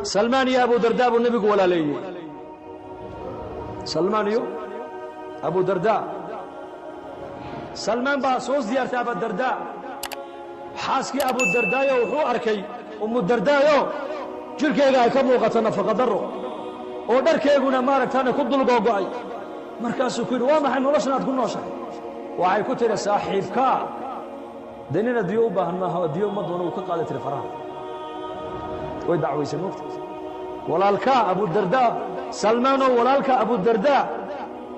Salmaan iyo Abudardaa buu nebigu walaaleeyey. Salmaan iyo Abudardaa. Salmaan baa soo siyaartay Abudardaa. Xaaskii Abudardaayo wuxuu arkay Umudardaayo jirhkeyga ay ka muuqato nafaqa darro oo dharkeyguna maaragtaana ku dulgoogo'ay. Markaasuu ku yidhi, waa maxay noloshan aad ku nooshahay? Waxay ku tidhi, saaxiibkaa dee nin adduunyo u baahan maaha, adduunyo uma doono, uu ka qaaday tiri faraha. Way dacwaysay moogta. Walaalkaa Abudardaa, Salmaanoo walaalka Abudardaa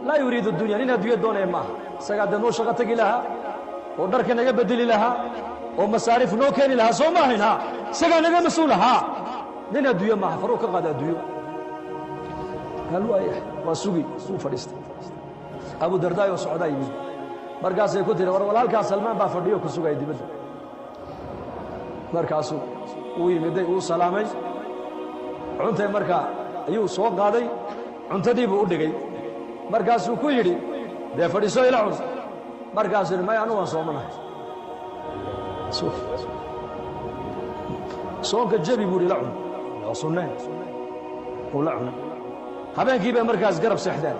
laa yuriidu dunya, nin adduunyo doonaya maaha. Isagaa dee noo shaqo tegi lahaa oo dharka naga bedeli lahaa oo masaariif noo keeni lahaa, soo ma ahayn? Ha, isagaa naga mas-uul ahaa. Nin adduunyo maaha, faruu ka qaada adduunyo. Hal waayahay, waa sugi, wuu fadhiistay. Abudardaa oo socdaa yimid. Markaasay ku tiri, war walaalkaa Salmaan baa fadhiyo ku sugaya dibadda. Markaasuu uu yimiday, uu salaamay, cuntay markaa ayuu soo qaaday, cuntadii buu u dhigay. Markaasuu ku yidhi, dee fadhiiso ila cun. Markaasuu yidhi, maya, anu waan soomanahay. Soonka jebi buu yidhi, la cun, waa sunnee. Uu la cunay. Habeenkii bay markaas garab seexdeen.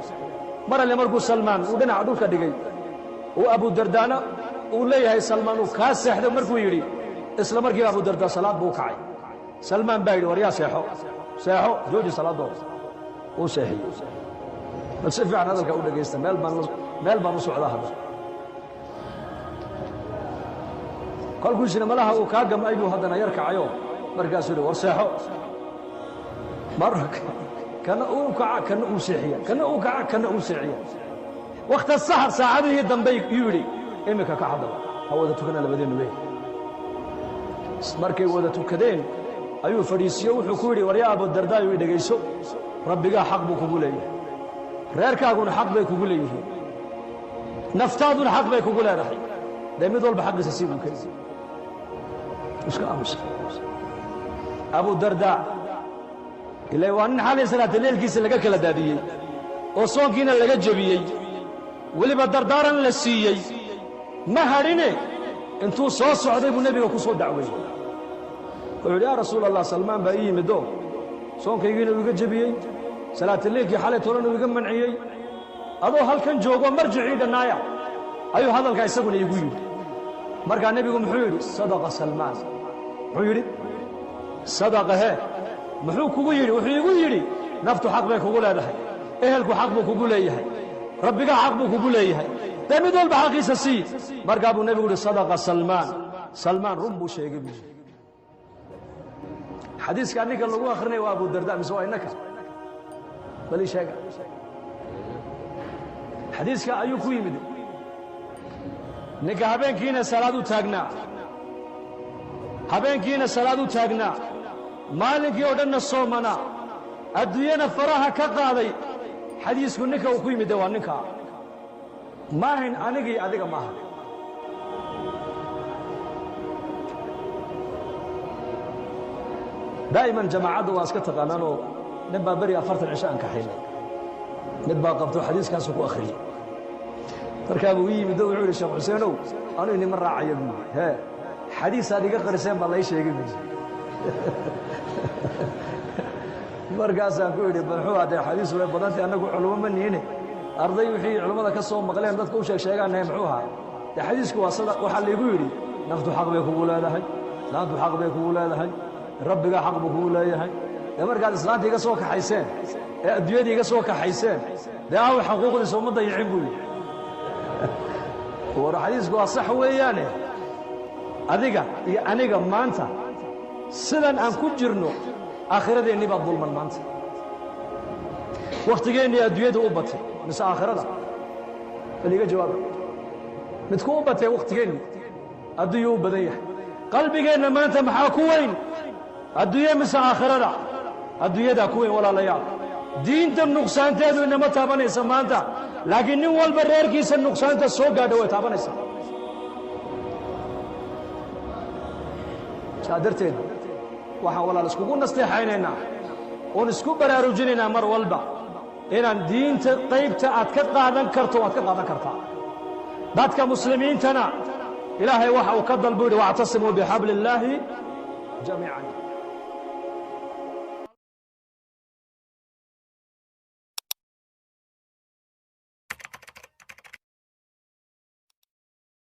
Mar alle markuu Salmaan uu dhinaca dhulka dhigay uu Abudardaana uu leeyahay, Salmaan uu kaa seexday markuu yidhi, isla markiiba Abudardaa salaad buu u kacay. Salmaan baa yidhi, war yaa, seexo, seexo, jooji salaadooda. Uu seexiyey. Bal si fiican hadalka u dhegaysta, meel baan u socdaa hadda. Kolkuusina malaha uu kaa gam'ay buu haddana yar kacayo. Markaasuu yidhi, war seexo. Mar kana uu kaca, kana uu seexiya, kana uu kaca, kana uu seexiya. Wakhta saxar, saacadihii dambe yuu yidhi, iminka ka haddaba ha wada tukana labadeennu wey. Markay wada tukadeen ayuu fadhiisiyo, wuxuu ku yidhi, war yaa Abudardaa, i dhegayso, rabbigaa xaq buu kugu leeyahay, reerkaaguna xaq bay kugu leeyihiin, naftaaduna xaq bay kugu leedahay, dee mid walba xaqiisa sii, buu ka yidhi. Iska aamusa Abudardaa, ila waa nin xalay salaata leelkiisa laga kala daadiyey oo soonkiina laga jebiyey, weliba dardaaran la siiyey. Ma hadhine, intuu soo socday buu nebiga ku soo dacweeyey. Wuxuu yidhi, yaa Rasuul Allah, Salmaan baa ii yimidoo soonkaygiina uu iga jebiyey, salaataleelkii xalay tolana uu iga manciyey, adoo halkan joogo marjicii dhannaaya ayuu hadalkaa isaguna iigu yidhi. Markaa nebigu muxuu yidhi? Sadaqa Salmaan. Muxuu yidhi? Sadaqa. He, muxuu kugu yidhi? Wuxuu igu yidhi, naftu xaq bay kugu leedahay, ehelku xaq buu kugu leeyahay, rabbigaa xaq buu kugu leeyahay, dee mid walba xaqiisa sii. Markaa buu nebigu yidhi, sadaqa Salmaan, Salmaan run buu sheegay buu yidhi. Xadiiskaa ninka lagu akrinaya waa Abudarda mise waa innaka? Bal ii sheega, xadiiska ayuu ku yimid. Ninka habeenkiina salaad u taagnaa, habeenkiina salaad u taagnaa, maalinkii oo dhanna soomanaa, adduunyana faraha ka qaaday, xadiisku ninka uu ku yimid de waa ninkaa, maahayn anigii adiga maaha. Daa'iman jamaacadda waa iska taqaanaanoo, nin baa beri 40 cisho aan kaxaynay, mid baa qabto xadiiskaasuu ku akhriyey. Markaa buu ii yimid oo wuxuu yidhi, Sheekh Xuseenow, anu inima raacaya buu yidhi. Hee, xadiisaad iga qariseen baa lay sheegay buu yidhi. Markaasaan ku idhi, muxuu haddee xadiis way badantay, annagu culummo ma nihine, arday wixii culummada ka soo maqleen dadka u sheeg sheegaanahay. Muxuu ahaa dee xadiisku? Waa sada waxaa laygu yidhi, naftu xaq bay kugu leedahay, islaantu xaq bay kugu leedahay, rabbigaa xaq buu kugu leeyahay. Dee markaad islaanta iga soo kaxayseen ee adduunyadii iga soo kaxayseen, dee aw xaquuqdiisa uma dayicin buu yidhi. War xadiisku waa sax weeyaane, adiga iyo aniga maanta sidan aan ku jirno aakhiradeennii baa dulman maanta. Wakhtigeennii adduunyada u batay mise aakhirada? Bal iga jawaaba, midku u batay? Wakhtigeenni adduunyuu u badan yahay. Qalbigeenna maanta maxaa ku weyn, adduunye mise aakhirada? Adduunyadaa ku weyn, walaalayaal. Diinta nuqsaanteedu inama taabanaysa maanta, laakiin nin walba reerkiisa nuqsaanta soo gaadha way taabanaysaa. Saa darteed waxaan walaal iskugu nasteexaynaynaa oon isku baraarujinaynaa mar walba inaan diinta qaybta aad ka qaadan karto waad ka qaadan kartaa. Dadka muslimiintana Ilaahay waxa uu ka dalbu yidhi, wactasimuu bixabli illaahi jamiican.